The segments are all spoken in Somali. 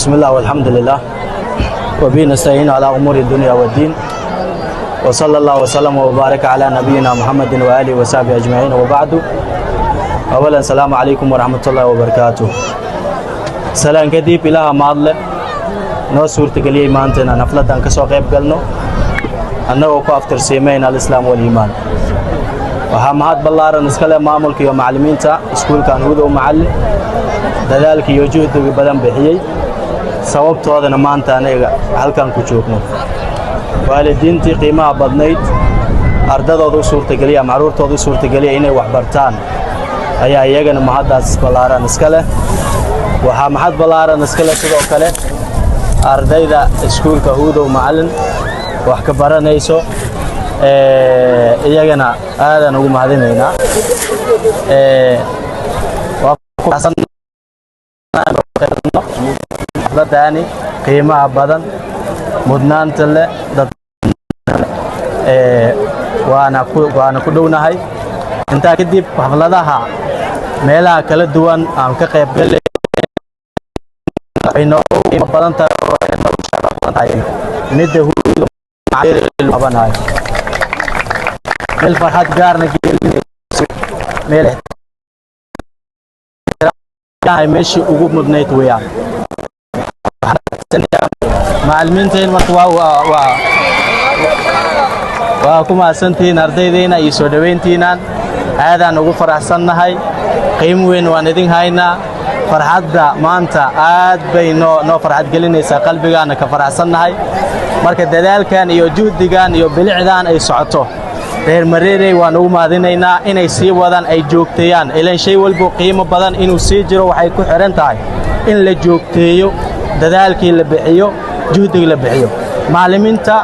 بسم الله والحمد لله وبه نستعين على أمور الدنيا والدين، وصلى الله وسلم وبارك على نبينا محمد وآله وصحبه أجمعين، وبعد. أولا، السلام عليكم ورحمة الله وبركاته. Salaan kadib, Ilaaha mahadle noo suurtageliyey maanta inaan xafladdan ka soo qayb galno, annagoo ku aftirsiimayn alislaam waliimaan. Waxaa mahad ballaaran iska leh maamulka iyo macallimiinta iskuulkan Hudow Macallin, dadaalka iyo juhdiga badan bixiyey, sababtoodana maanta aniga halkan ku joogno. Waalidiintii qiimaha badnayd ardadooda u suurtageliya ama carruurtooda u suurtageliya inay wax bartaan ayaa iyagana mahaddaas ballaaran iska leh. Waxaa mahad ballaaran iska leh sidoo kale ardayda iskuulka Hudow Macallin wax ka baranayso, iyagana aadaan ugu mahadinaynaa. Waa ku xafladani qiimaha badan, mudnaanta leh dad, waana ku dhownahay. Intaa kadib, xafladaha meelaha kala duwan aan ka qayb galay waxay noogu qiimo badan tahay oo ay noogu sharaf badan tahay midda Hudow qabanayo, meel farxad gaarna gelinayso, meel ixtiraam meeshii ugu mudnayd weeyaan. Macallimiinteen marka waa ku mahadsantihiin ardaydayna iyo soo dhowayntiinaan. Aadaan ugu faraxsannahay, qiimo weyn waan idin haynaa. Farxadda maanta aad bay noo farxad gelinaysaa, qalbigaana ka faraxsannahay. Marka dadaalkan iyo juhdigan iyo bilicdan ay socoto, reer Mareerey waan ugu mahadinaynaa inay sii wadaan, ay joogteeyaan. Ilaan shay walbo qiimo badan inuu sii jiro waxay ku xidhan tahay in la joogteeyo, dadaalkii la bixiyo, juhdiga la bixiyo. Macallimiinta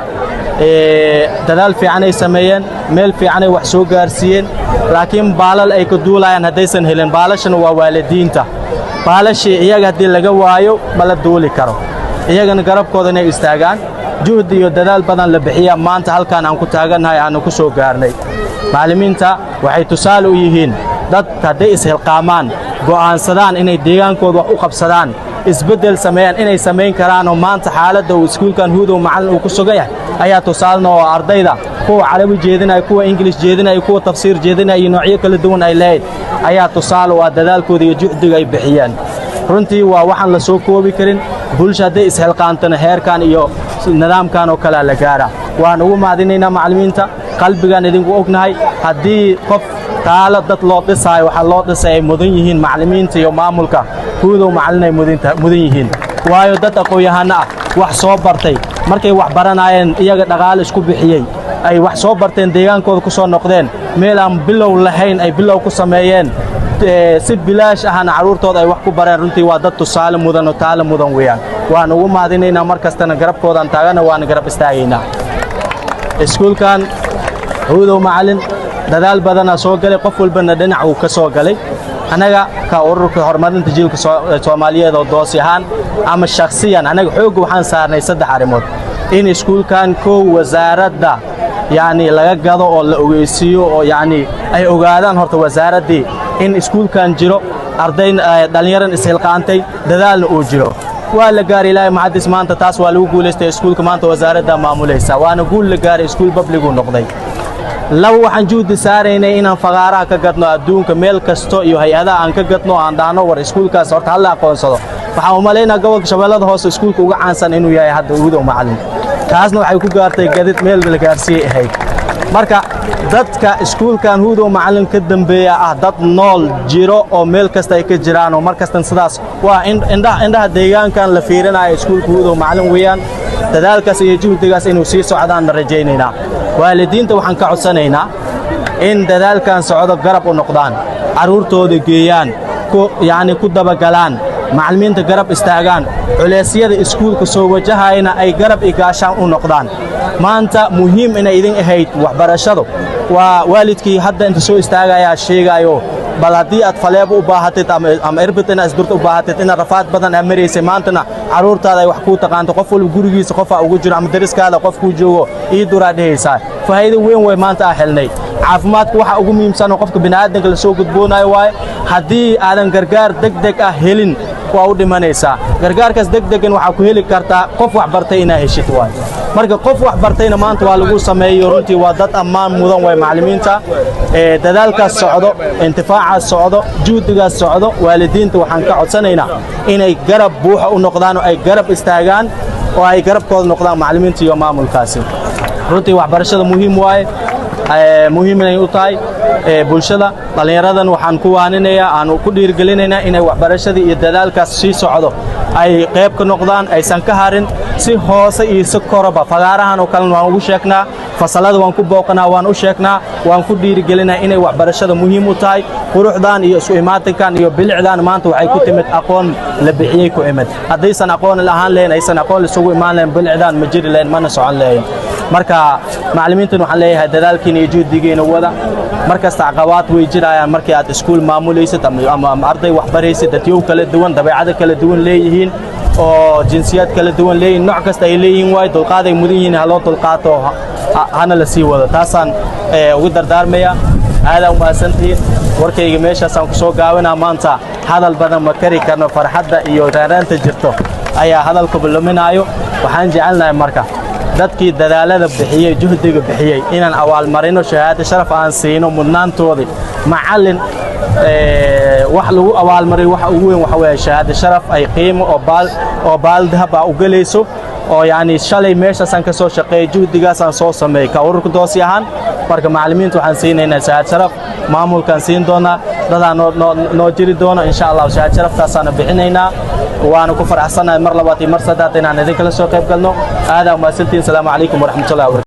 dadaal fiican ay sameeyeen, meel fiicanay wax soo gaarsiiyeen, laakiin baalal ay ka duulayaan haddaysan helin, baalashana waa waalidiinta. Baalashii iyaga haddii laga waayo, ma la duuli karo. Iyagana garabkooda inay istaagaan, juhdi iyo dadaal badan la bixiyaa, maanta halkaan aan ku taagannahay aanu ku soo gaarnay. Macallimiinta waxay tusaale u yihiin dad hadday ishilqaamaan, go'aansadaan inay deegaankooda wax u qabsadaan, isbeddel sameeyaan, inay samayn karaanoo maanta xaaladda uu iskuulkan Hudow Macallin uu ku sugan yahay ayaa tusaalena oo ardayda kuwa Carabi jeedinaya, kuwa Ingilish jeedinaya, kuwa tafsiir jeedinaya iyo noocyo kala duwan ay leeyahay ayaa tusaale u ah dadaalkooda iyo juhdiga ay bixiyeen. Runtii waa waxaan la soo koobi karin. Bulsha hadday ishilqaantana, heerkan iyo nidaamkan oo kalea la gaara. Waan ugu mahadinaynaa macallimiinta, qalbigaan idinku ognahay. Haddii qof taalo dad loo dhisaayo, waxaa loo dhisay ay mudan yihiin macallimiinta iyo maamulka Hudow Macallin ay mudan yihiin, waayo dad aqoon-yahanno ah, wax soo bartay, markay wax baranaayeen iyaga dhaqaale isku bixiyey, ay wax soo barteen, deegaankooda ku soo noqdeen, meel aan bilow lahayn ay bilow ku sameeyeen, si bilaash ahna carruurtooda ay wax ku bareen. Runtii waa dad tusaale mudan oo taalo mudan weeyaan. Waan ugu mahadinaynaa, mar kastana garabkoodaan taagana, waana garab istaagaynaa. Iskuulkan Hudow Macallin dadaal badanaa soo galay, qof walbana dhinac uu ka soo galay. Annaga ka ururka horumarinta jiilka Soomaaliyeed oo doosi ahaan ama shakhsiyan, annaga xoogga waxaan saarnay saddex arrimood: in iskuulkan kow wasaaradda yacni laga gado oo la ogeysiiyo, oo yacni ay ogaadaan horta wasaaraddii in iskuulkan jiro, arday dhallinyaran ishilqaantay, dadaalna uu jiro. Waa la gaaray, Ilaahay mahadis, maanta taas waa lagu guulaystay. Iskuulka maanta wasaaradda maamulaysa, waana guul la gaaray, iskuul public uu noqday. Laba, waxaan juhdi saaraynay inaan fagaaraha ka gadno adduunka meel kasto iyo hay-adaha aan ka gadno, aan dhahno, war iskuulkaas horta hala aqoonsado. Waxaan u malaynaa gobolka Shabeellada Hoose iskuulka uga caansan inuu yahay hadda Hudow Macallin. Taasna waxay ku gaartay gadid meel la gaarsiiyey ahayd. Marka dadka iskuulkan Hudow Macallin ka dambeeya ah dad nool jiro oo meel kasta ay ka jiraan, oo mar kastan sidaas waa indhaha deegaankan la fiirinayo iskuulka Hudow Macallin weeyaan. Dadaalkaas iyo juhdigaas inuu sii socdaan rajaynaynaa. Waalidiinta waxaan ka codsanaynaa in dadaalkan socdo garab u noqdaan, carruurtooda geeyaan, yacni ku dabagalaan, macallimiinta garab istaagaan, culeysyada iskuulka soo wajahayna ay garab iyo gaashaan u noqdaan. Maanta muhiim inay idin ahayd waxbarashadu waa waalidkii hadda inta soo istaagayaa sheegaayo. Bal haddii aad faleebo u baahatid ama irbid inaad isdurta u baahatid, inaad rafaad badan aad maraysay, maantana carruurtaada ay wax kuu taqaanto, qof walba gurigiisa qofaa ugu jiro ama dariskaada qof kuu joogo ii duraa dhehaysaa, faa'iido weyn way maanta aa helnay. Caafimaadku waxa ugu muhiimsan oo qofka bini'aadanka la soo gudboonayo waaye. Haddii aadan gargaar deg deg ah helin Waa u dhimanaysaa. Gargaarkaas degdegan waxaa ku heli kartaa qof wax bartay inaa heshid waay. Marka qof wax bartayna maanta waa lagu sameeyo. Runtii waa dad ammaan mudan waay macallimiinta. Dadaalkaas socdo, intifaacaas socdo, juhdigaas socdo, waalidiinta waxaan ka codsanaynaa inay garab buuxa u noqdaan oo ay garab istaagaan oo ay garabkooda noqdaan macallimiinta iyo maamulkaasi. Runtii waxbarashada muhiim waaye, muhiiminay u tahay bulshada. Dhallinyaradan waxaan ku waaninayaa, aan ku dhiirigelinaynaa inay waxbarashadii iyo dadaalkaas sii socdo ay qayb ka noqdaan, aysan ka harin si hoose iyo si koraba. Fagaarahan oo kalena waan ugu sheegnaa, fasallada waan ku booqanaa, waan u sheegnaa, waan ku dhiirigelinaa inay waxbarashada muhiim u tahay. Quruxdan iyo isu imaatinkan iyo bilicdan maanta waxay ku timid aqoon la bixiyey ku imid. Haddaysan aqoon lahaan lahayn, aysan aqoon isugu imaan lahayn, bilicdan ma jiri lahayn, mana socon lahayn. Marka macallimiintan waxaan leeyahay, dadaalkiina iyo juhdigiina wada. Mar kasta caqabaad way jirayaan markii aad iskuul maamulaysid ama arday wax baraysid, dadyow kala duwan, dabeecado kala duwan leeyihiin oo jinsiyad kala duwan leeyihiin, nooc kasta ay leeyihiin waay. Dulqaaday mudan yihiin, ha loo dulqaato, hana la sii wado. Taasaan ugu dardaarmaya. Aadaa umahadsantihiin. Warkayga meeshaasaan ku soo gaabinaa. Maanta hadal badan ma kari karno, farxadda iyo raaraanta jirto ayaa hadalkuba luminaayo. Waxaan jecelnahay marka dadkii dadaalada bixiyey, juhdiga bixiyey, inaan abaalmarino, shahaado sharaf aan siino mudnaantoodii. Macallin wax lagu abaalmariyo waxa ugu weyn waxa weeye shahaado sharaf ay qiimo oo baal dahab ah u gelayso, oo yacni shalay meeshaasaan ka soo shaqeeyey, juhdigaasaan soo sameeyey ka ururka doosi ahaan. Marka macallimiinta waxaan siinaynaa shahaad sharaf, maamulkaan siin doonaa, dadaa noo jiri doono insha Allah. Shahaad sharaftaasaana bixinaynaa. Waana ku faraxsanahay mar labaad iyo mar saddexaad inaan idinkala soo qayb galno. Aadaa umahadsantihiin. Asalaamu calaykum waraxmatullahi wabarakatu.